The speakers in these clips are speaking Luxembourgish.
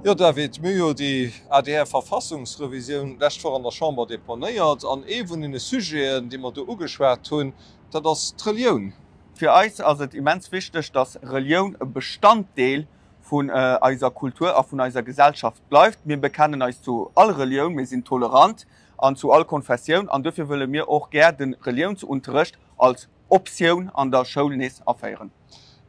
Jo David, mir hu jo déi ADR-Verfassungsrevisioun d'lescht Woch an der Chamber deponéiert an ee vun deene Sujeten, déi mer do ugeschwat hunn, dat ass d'Relioun. Fir eis ass et immens wichteg, dass Relioun e Bestanddeel vun eiser Kultur a vun eiser Gesellschaft bleift. Mir bekennen eis zu all Relioun, mir sinn tolerant an zu all Konfessioun an duerfir wëlle mir och gär de Reliounsunterrecht als Optioun an der Schoul nees aféieren.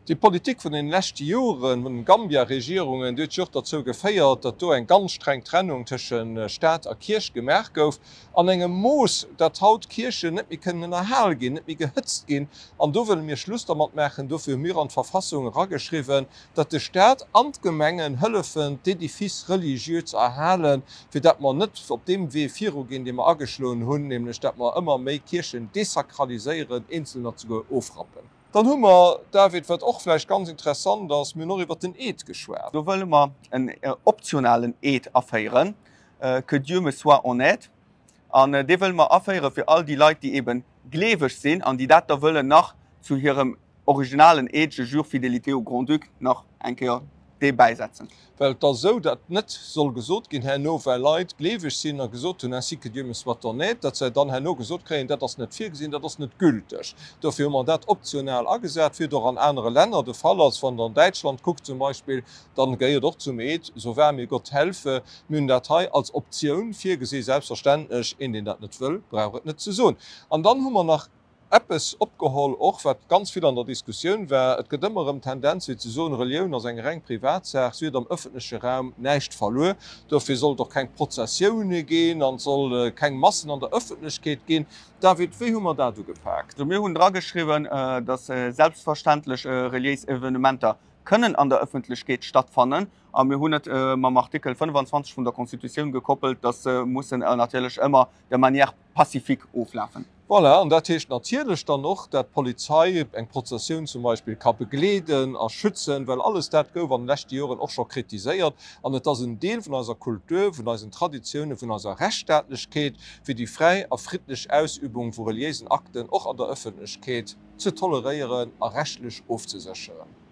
Déi Politik vun den leschte Joren, vun den Gambia-Regierungen, déi huet jo och derzou geféiert, datt do eng ganz streng Trennung tëschen Staat a Kierch gemaach gouf, an engem Mooss, datt haut d'Kierchen net méi kënnen ënnerhal ginn, net méi gehëtzt ginn. An do wëlle mir Schluss dermat maachen. Dofir hu mir an d'Verfassung erageschriwwen, datt de Staat an d'Gemengen hëllefen, d'Édifices religieux ze erhalen, fir datt mer net op deem Wee viruginn, dee mer ageschloen hunn, nämlech datt mer ëmmer méi Kierchen desakraliséieren, eenzelner souguer ofrappen. Dann hu mer, David, wat och vläicht ganz interessant ass, mir hunn och iwwert den Eed geschwat. Do wëlle mer en optionalen Eed aféieren, Que Dieu me soit en aide. An dee wëlle mer aféiere fir all déi Leit, déi eebe gleeweg sinn an déi dat da wëllen nach zu hirem originalen Eed, Je jure fidélité au Grand-Duc, nach eng Kéier dee bäisetzen. Well et ass esou, datt net soll gesot ginn herno, well Leit gleeweg sinn a gesot hunn, ainsi que Dieu me soit en aide, datt se dann herno gesot kréien, dat ass net virgesinn, dat ass net gülteg. Dofir hu mer dat optional agesat, wéi et och an anere Länner de Fall ass. Wann Der an Däitschland kuckt zum Beispill, dann gehéiert och zum Eed, So wahr mir Gott helfe. Mir hunn dat hei als Optioun virgesi selbstverständlech. Een, deen dat net wëll, brauch et net ze soen. An dann hu mer nach Eppes opgeholl och, wat ganz vill an der Diskussioun war, Et gëtt ëmmer erëm d'Tendenz, fir ze soen, Relioun ass eng reng Privatsaach, si huet am ëffentleche Raum näischt verluer, dofir soll et och keng Prozessioune ginn an et soll keng Massen an der Ëffentlechkeet ginn. David, wéi hu mer dat ugepaakt? Mir hunn drageschriwwen, datt selbstverständlech reliéis Evenementer kënnen an der Ëffentlechkeet stattfannen a mir hunn et mam Artikel 25 vun der Constitutioun gekoppelt, datt se mussen natierlech ëmmer de manière pacifique oflafen. Voilà, an dat heescht natierlech dann och, dat d'Polizei eng Prozessioun zum Beispill ka begleeden a schützen, well alles dat gouf an de leschte Joren och scho kritiséiert. An et ass en Deel vun eiser Kultur, vun eisen Traditiounen, vun eiser Rechtsstaatlechkeet, fir déi fräi a friddlech Ausübung vu reliéisen Akten och an der Ëffentlechkeet ze toleréieren a rechtlech ofzesécheren.